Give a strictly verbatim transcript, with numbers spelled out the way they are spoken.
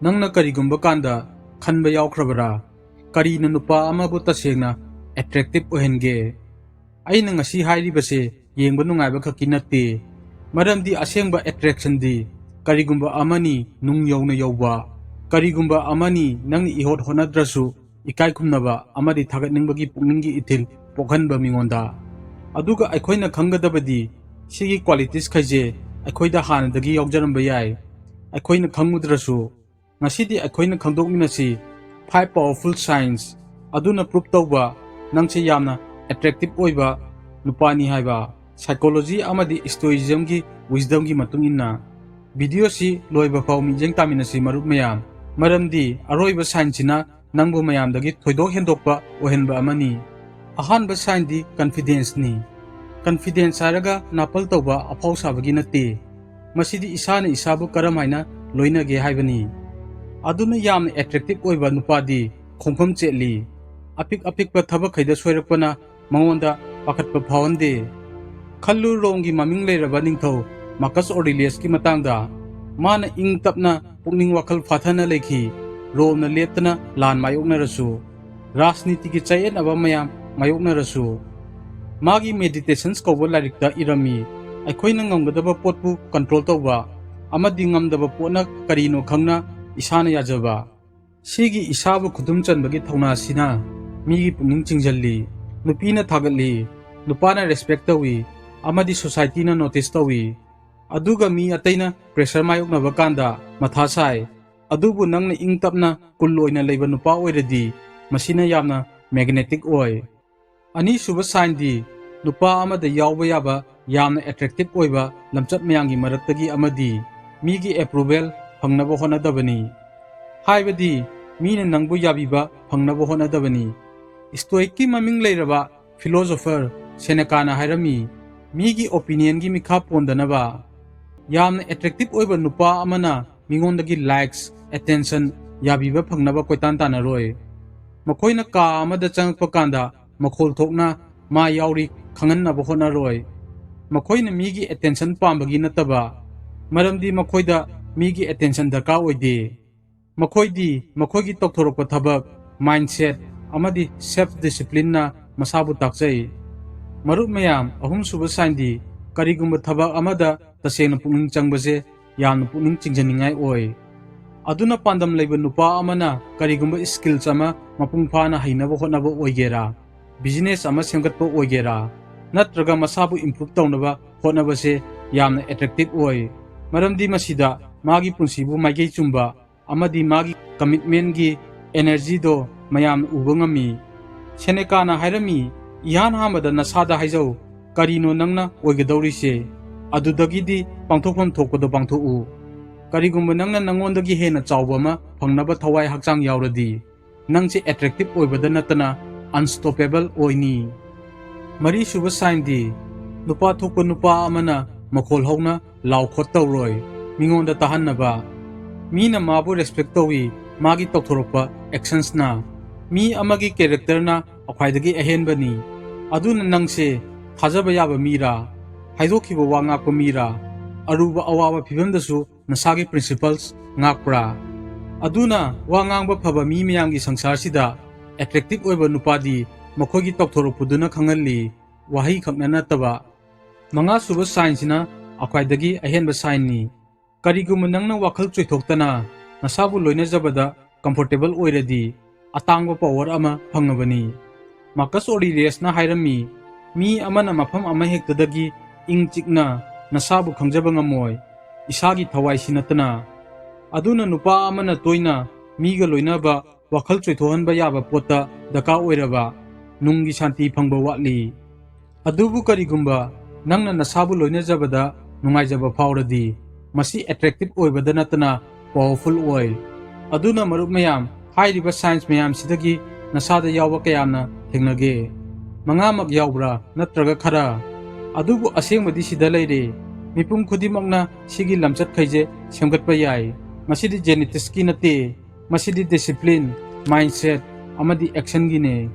ꯅꯪꯅ ꯀꯔꯤꯒꯨꯝꯕ ꯀꯥꯟꯗ ꯈꯟꯕ ꯌꯥꯎꯈ꯭ꯔꯕꯔꯥ? ꯀꯔꯤꯅ ꯅꯨꯄꯥ ꯑꯃꯕꯨ ꯇꯁꯦꯡꯅ attractive ꯑꯣꯏꯍꯟꯒꯦ? ꯑꯩꯅ ꯉꯁꯤ ꯍꯥꯏꯔꯤꯕꯁꯦ ꯌꯦꯡꯕ ꯅꯨꯡꯉꯥꯏꯕ ꯈꯛꯀꯤ ꯅꯠꯇꯦ, ꯃꯔꯝꯗꯤ ꯑꯁꯦꯡꯕ attractionꯗꯤ ꯀꯔꯤꯒꯨꯝꯕ ꯑꯃꯅꯤ ꯅꯨꯡ ꯌꯧꯅ ꯌꯧꯕ, ꯀꯔꯤꯒꯨꯝꯕ ꯑꯃꯅꯤ ꯅꯪꯅ ꯏꯍꯣꯠ ꯍꯣꯠꯅꯗ꯭ꯔꯁꯨ ꯏꯀꯥꯏ ꯈꯨꯝꯅꯕ ꯑꯃꯗꯤ ꯊꯥꯒꯠꯅꯤꯡꯕꯒꯤ ꯄꯨꯛꯅꯤꯡꯒꯤ ꯏꯊꯤꯜ ꯄꯣꯛꯍꯟꯕ ꯃꯤꯉꯣꯟꯗ꯫ ꯑꯗꯨꯒ ꯑꯩꯈꯣꯏꯅ ꯈꯪꯒꯗꯕꯗꯤ ꯁꯤꯒꯤ qualitiesꯈꯩꯁꯦ ꯑꯩꯈꯣꯏꯗ ꯍꯥꯟꯅꯗꯒꯤ ꯌꯥꯎꯖꯔꯝꯕ ꯌꯥꯏ, ꯑꯩꯈꯣꯏꯅ ꯈꯪꯉꯨꯗ꯭ꯔꯁꯨ꯫ ꯉꯁꯤꯗꯤ ꯑꯩꯈꯣꯏꯅ ꯈꯪꯗꯣꯛꯃꯤꯟꯅꯁꯤ five powerful signs ꯑꯗꯨꯅ prove ꯇꯧꯕ ꯅꯪꯁꯦ ꯌꯥꯝꯅ attractive ꯑꯣꯏꯕ ꯅꯨꯄꯥꯅꯤ ꯍꯥꯏꯕ꯫ Psychology ꯑꯃꯗꯤ Stoicismꯒꯤ wisdomꯒꯤ ꯃꯇꯨꯡ ꯏꯟꯅ videoꯁꯤ ꯂꯣꯏꯕ ꯐꯥꯎ ꯃꯤꯠꯌꯦꯡ ꯇꯥꯃꯤꯟꯅꯁꯤ ꯃꯔꯨꯞ ꯃꯌꯥꯝ, ꯃꯔꯝꯗꯤ ꯑꯔꯣꯏꯕ signꯁꯤꯅ ꯅꯪꯕꯨ ꯃꯌꯥꯝꯗꯒꯤ ꯊꯣꯏꯗꯣꯛ ꯍꯦꯟꯗꯣꯛꯄ ꯑꯣꯏꯍꯟꯕ ꯑꯃꯅꯤ꯫ ꯑꯍꯥꯟꯕ signꯗꯤ confidenceꯅꯤ꯫ Confidence ꯍꯥꯏꯔꯒ ꯅꯥꯄꯜ ꯇꯧꯕ ꯑꯐꯥꯎ ꯁꯥꯕꯒꯤ ꯅꯠꯇꯦ, ꯃꯁꯤꯗꯤ ꯏꯁꯥꯅ ꯏꯁꯥꯕꯨ ꯀꯔꯝ ꯍꯥꯏꯅ ꯂꯣꯏꯅꯒꯦ ꯍꯥꯏꯕꯅꯤ꯫ ꯑꯗꯨꯅ ꯌꯥꯝꯅ attractive ꯑꯣꯏꯕ ꯅꯨꯄꯥꯗꯤ ꯈꯣꯡꯐꯝ ꯆꯦꯠꯂꯤ꯫ ꯑꯄꯤꯛ ꯑꯄꯤꯛꯄ ꯊꯕꯛꯈꯩꯗ ꯁꯣꯏꯔꯛꯄꯅ ꯃꯉꯣꯟꯗ ꯄꯥꯈꯠꯄ ꯐꯥꯎꯍꯟꯗꯦ꯫ ꯈꯜꯂꯨ, ꯔꯣꯝꯒꯤ ꯃꯃꯤꯡ ꯂꯩꯔꯕ ꯅꯤꯡꯊꯧ Marcus Aureliusꯀꯤ ꯃꯇꯥꯡꯗ꯫ ꯃꯥꯅ ꯏꯪ ꯇꯞꯅ ꯄꯨꯛꯅꯤꯡ ꯋꯥꯈꯜ ꯐꯥꯊꯅ ꯂꯩꯈꯤ꯫ ꯔꯣꯝꯅ ꯂꯦꯞꯇꯅ ꯂꯥꯟ ꯃꯥꯌꯣꯛꯅꯔꯁꯨ, ꯔꯥꯖꯅꯤꯇꯤꯒꯤ ꯆꯌꯦꯠꯅꯕ ꯃꯌꯥꯝ ꯃꯥꯌꯣꯛꯅꯔꯁꯨ꯫ ꯃꯥꯒꯤ Meditations ꯀꯧꯕ ꯂꯥꯏꯔꯤꯛꯇ ꯏꯔꯝꯃꯤ, ꯑꯩꯈꯣꯏꯅ ꯉꯝꯒꯗꯕ ꯄꯣꯠꯄꯨ control ꯇꯧꯕ ꯑꯃꯗꯤ ꯉꯝꯗꯕ ꯄꯣꯠꯅ ꯀꯔꯤꯅꯣ ꯈꯪꯅ ꯏꯁꯥꯅ ꯌꯥꯖꯕ꯫ ꯁꯤꯒꯤ ꯏꯁꯥꯕꯨ ꯈꯨꯗꯨꯝ ꯆꯟꯕꯒꯤ ꯊꯧꯅꯥꯁꯤꯅ ꯃꯤꯒꯤ ꯄꯨꯛꯅꯤꯡ ꯆꯤꯡꯁꯤꯜꯂꯤ, ꯅꯨꯄꯤꯅ ꯊꯥꯒꯠꯂꯤ, ꯅꯨꯄꯥꯅ respect ꯇꯧꯏ, ꯑꯃꯗꯤ societyꯅ notice ꯇꯧꯏ꯫ ꯑꯗꯨꯒ ꯃꯤ ꯑꯇꯩꯅ pressure ꯃꯥꯌꯣꯛꯅꯕ ꯀꯥꯟꯗ ꯃꯊꯥ ꯁꯥꯏ꯫ ꯑꯗꯨꯕꯨ ꯅꯪꯅ ꯏꯪ ꯇꯞꯅ cool ꯑꯣꯏꯅ ꯂꯩꯕ ꯅꯨꯄꯥ ꯑꯣꯏꯔꯗꯤ ꯃꯁꯤꯅ ꯌꯥꯝꯅ magnetic ꯑꯣꯏ꯫ ꯑꯅꯤꯁꯨꯕ signꯗꯤ ꯅꯨꯄꯥ ꯑꯃꯗ ꯌꯥꯎꯕ ꯌꯥꯕ ꯌꯥꯝꯅ attractive ꯑꯣꯏꯕ ꯂꯝꯆꯠ ꯃꯌꯥꯝꯒꯤ ꯃꯔꯛꯇꯒꯤ ꯑꯃꯗꯤ ꯃꯤꯒꯤ approval ꯐꯪꯅꯕ ꯍꯣꯠꯅꯗꯕꯅꯤ꯫ ꯍꯥꯏꯕꯗꯤ ꯃꯤꯅ ꯅꯪꯕꯨ ꯌꯥꯕꯤꯕ ꯐꯪꯅꯕ ꯍꯣꯠꯅꯗꯕꯅꯤ꯫ Stoicꯀꯤ ꯃꯃꯤꯡ ꯂꯩꯔꯕ philosopher Senecaꯅ ꯍꯥꯏꯔꯝꯃꯤ, ꯃꯤꯒꯤ opinionꯒꯤ ꯃꯤꯈꯥ ꯄꯣꯟꯗꯅꯕ꯫ ꯌꯥꯝꯅ attractive ꯑꯣꯏꯕ ꯅꯨꯄꯥ ꯑꯃꯅ ꯃꯤꯉꯣꯟꯗꯒꯤ likes, attention, ꯌꯥꯕꯤꯕ ꯐꯪꯅꯕ ꯀꯣꯏꯇꯥꯟ ꯇꯥꯟꯅꯔꯣꯏ꯫ ꯃꯈꯣꯏꯅ ꯀꯥ ꯑꯃꯗ ꯆꯪꯉꯛꯄ ꯀꯥꯟꯗ ꯃꯈꯣꯜ ꯊꯣꯛꯅ ꯃꯥ ꯌꯥꯎꯔꯤ ꯈꯪꯍꯟꯅꯕ ꯍꯣꯠꯅꯔꯣꯏ꯫ ꯃꯈꯣꯏꯅ ꯃꯤꯒꯤ attention ꯄꯥꯝꯕꯒꯤ ꯅꯠꯇꯕ, ꯃꯔꯝꯗꯤ ꯃꯈꯣꯏꯗ ꯃꯤꯒꯤ attention ꯗꯔꯀꯥꯔ ꯑꯣꯏꯗꯦ꯫ ꯃꯈꯣꯏꯗꯤ ꯃꯈꯣꯏꯒꯤ ꯇꯧꯊꯣꯔꯛꯄ ꯊꯕꯛ, mindset ꯑꯃꯗꯤ self discipline ꯅ ꯃꯁꯥꯕꯨ ꯇꯥꯛꯆꯩ꯫ ꯃꯔꯨꯞ ꯃꯌꯥꯝ, ꯑꯍꯨꯝꯁꯨꯕ sign ꯗꯤ ꯀꯔꯤꯒꯨꯝꯕ ꯊꯕꯛ ꯑꯃꯗ ꯇꯁꯦꯡꯅ ꯄꯨꯛꯅꯤꯡ ꯆꯪꯕꯁꯦ ꯌꯥꯝꯅ ꯄꯨꯛꯅꯤꯡ ꯆꯤꯡꯁꯤꯟꯅꯤꯡꯉꯥꯏ ꯑꯣꯏ꯫ ꯑꯗꯨꯅ ꯄꯥꯟꯗꯝ ꯂꯩꯕ ꯅꯨꯄꯥ ꯑꯃꯅ ꯀꯔꯤꯒꯨꯝꯕ skills ꯑꯃ ꯃꯄꯨꯡ ꯐꯥꯅ ꯍꯩꯅꯕ ꯍꯣꯠꯅꯕ ꯑꯣꯏꯒꯦꯔꯥ, business ꯑꯃ ꯁꯦꯝꯒꯠꯄ ꯑꯣꯏꯒꯦꯔꯥ, ꯅꯠꯇ꯭ꯔꯒ ꯃꯁꯥꯕꯨ improve ꯇꯧꯅꯕ ꯍꯣꯠꯅꯕꯁꯦ ꯌꯥꯝꯅ attractive ꯑꯣꯏ꯫ ꯃꯔꯝꯗꯤ ꯃꯁꯤꯗ ꯃꯥꯒꯤ ꯄꯨꯟꯁꯤꯕꯨ ꯃꯥꯏꯀꯩ ꯆꯨꯝꯕ ꯑꯃꯗꯤ ꯃꯥꯒꯤ commitment ꯀꯤ energy ꯗꯣ ꯃꯌꯥꯝꯅ ꯎꯕ ꯉꯝꯃꯤ꯫ Seneca ꯅ ꯍꯥꯏꯔꯝꯃꯤ, "ꯏꯍꯥꯟ ꯍꯥꯟꯕꯗ ꯅꯁꯥꯗ ꯍꯥꯏꯖꯧ, ꯀꯔꯤꯅꯣ ꯅꯪꯅ ꯑꯣꯏꯒꯗꯧꯔꯤꯁꯦ? ꯑꯗꯨꯗꯒꯤꯗꯤ ꯄꯥꯡꯊꯣꯛꯐꯝ ꯊꯣꯛꯄꯗꯣ ꯄꯥꯡꯊꯣꯛꯎ꯫ ꯀꯔꯤꯒꯨꯝꯕ ꯅꯪꯅ ꯅꯪꯉꯣꯟꯗꯒꯤ ꯍꯦꯟꯅ ꯆꯥꯎꯕ ꯑꯃ ꯐꯪꯅꯕ ꯊꯋꯥꯏ ꯍꯛꯆꯥꯡ ꯌꯥꯎꯔꯗꯤ, ꯅꯪꯁꯦ attractive ꯑꯣꯏꯕꯗ ꯅꯠꯇꯅ unstoppable ꯑꯣꯏꯅꯤ꯫" ꯃꯔꯤꯁꯨꯕ sign ꯗꯤ ꯅꯨꯄꯥ ꯊꯣꯛꯄ ꯅꯨꯄꯥ ꯑꯃꯅ ꯃꯈꯣꯜ ꯍꯧꯅ ꯂꯥꯎ ꯈꯣꯠ ꯇꯧꯔꯣꯏ, ꯃꯤꯉꯣꯟꯗ ꯇꯥꯍꯟꯅꯕ꯫ ꯃꯤꯅ ꯃꯥꯕꯨ respect ꯇꯧꯏ, ꯃꯥꯒꯤ ꯇꯧꯊꯣꯔꯛꯄ actions ꯅ꯫ ꯃꯤ ꯑꯃꯒꯤ character ꯅ ꯈ꯭ꯋꯥꯏꯗꯒꯤ ꯑꯍꯦꯟꯕꯅꯤ꯫ ꯑꯗꯨꯅ ꯅꯪꯁꯦ ꯊꯥꯖꯕ ꯌꯥꯕ ꯃꯤꯔꯥ? ꯍꯥꯏꯗꯣꯛꯈꯤꯕ ꯋꯥ ꯉꯥꯛꯄ ꯃꯤꯔꯥ? ꯑꯔꯨꯕ ꯑꯋꯥꯕ ꯐꯤꯕꯝꯗꯁꯨ ꯅꯁꯥꯒꯤ principles ꯉꯥꯛꯄ꯭ꯔꯥ? ꯑꯗꯨꯅ ꯋꯥ ꯉꯥꯡꯕ ꯐꯕ ꯃꯤ ꯃꯌꯥꯝꯒꯤ ꯁꯪꯁꯥꯔꯁꯤꯗ attractive ꯑꯣꯏꯕ ꯅꯨꯄꯥꯗꯤ ꯃꯈꯣꯏꯒꯤ ꯇꯧꯊꯣꯔꯛꯄꯗꯨꯅ ꯈꯪꯍꯜꯂꯤ, ꯋꯥꯍꯩ ꯈꯛꯅ ꯅꯠꯇꯕ꯫ ꯃꯉꯥꯁꯨꯕ sign ꯁꯤꯅ ꯈ꯭ꯋꯥꯏꯗꯒꯤ ꯑꯍꯦꯟꯕ sign ꯅꯤ꯫ ꯀꯔꯤꯒꯨꯝꯕ ꯅꯪꯅ ꯋꯥꯈꯜ ꯆꯣꯏꯊꯣꯛꯇꯅ ꯅꯁꯥꯕꯨ ꯂꯣꯏꯅꯖꯕꯗ comfortable ꯑꯣꯏꯔꯗꯤ, ꯑꯇꯥꯡꯕ power ꯑꯃ ꯐꯪꯉꯕꯅꯤ꯫ Marcus Aurelius ꯅ ꯍꯥꯏꯔꯝꯃꯤ, "ꯃꯤ ꯑꯃꯅ ꯃꯐꯝ ꯑꯃꯍꯦꯛꯇꯗꯒꯤ ꯏꯪ ꯆꯤꯛꯅ ꯅꯁꯥꯕꯨ ꯈꯪꯖꯕ ꯉꯝꯃꯣꯏ, ꯏꯁꯥꯒꯤ ꯊꯋꯥꯏꯁꯤ ꯅꯠꯇꯅ꯫" ꯑꯗꯨꯅ ꯅꯨꯄꯥ ꯑꯃꯅ ꯇꯣꯏꯅ ꯃꯤꯒ ꯂꯣꯏꯅꯕ, ꯋꯥꯈꯜ ꯆꯣꯏꯊꯣꯛꯍꯟꯕ ꯌꯥꯕ ꯄꯣꯠꯇ ꯗꯔꯀꯥꯔ ꯑꯣꯏꯔꯕ ꯅꯨꯡꯒꯤ ꯁꯥꯟꯇꯤ ꯐꯪꯕ ꯋꯥꯠꯂꯤ꯫ ꯑꯗꯨꯕꯨ ꯀꯔꯤꯒꯨꯝꯕ ꯅꯪꯅ ꯅꯁꯥꯕꯨ ꯂꯣꯏꯅꯖꯕꯗ ꯅꯨꯡꯉꯥꯏꯖꯕ ꯐꯥꯎꯔꯗꯤ, ꯃꯁꯤ attractive ꯑꯣꯏꯕꯗ ꯅꯠꯇꯅ powerful ꯑꯣꯏ꯫ ꯑꯗꯨꯅ ꯃꯔꯨꯞ ꯃꯌꯥꯝ, ꯍꯥꯏꯔꯤꯕ signs ꯃꯌꯥꯝꯁꯤꯗꯒꯤ ꯅꯁꯥꯗ ꯌꯥꯎꯕ ꯀꯌꯥꯝꯅ ꯊꯦꯡꯅꯒꯦ? ꯃꯉꯥꯃꯛ ꯌꯥꯎꯕ꯭ꯔꯥ, ꯅꯠꯇ꯭ꯔꯒ ꯈꯔ? ꯑꯗꯨꯕꯨ ꯑꯁꯦꯡꯕꯗꯤ ꯁꯤꯗ ꯂꯩꯔꯦ꯫ ꯃꯤꯄꯨꯝ ꯈꯨꯗꯤꯡꯃꯛꯅ ꯁꯤꯒꯤ ꯂꯝꯆꯠꯈꯩꯁꯦ ꯁꯦꯝꯒꯠꯄ ꯌꯥꯏ꯫ ꯃꯁꯤꯗꯤ genetics ꯀꯤ ꯅꯠꯇꯦ꯫ ꯃꯁꯤꯗꯤ discipline, mindset ꯑꯃꯗꯤ action ꯒꯤꯅꯦ꯫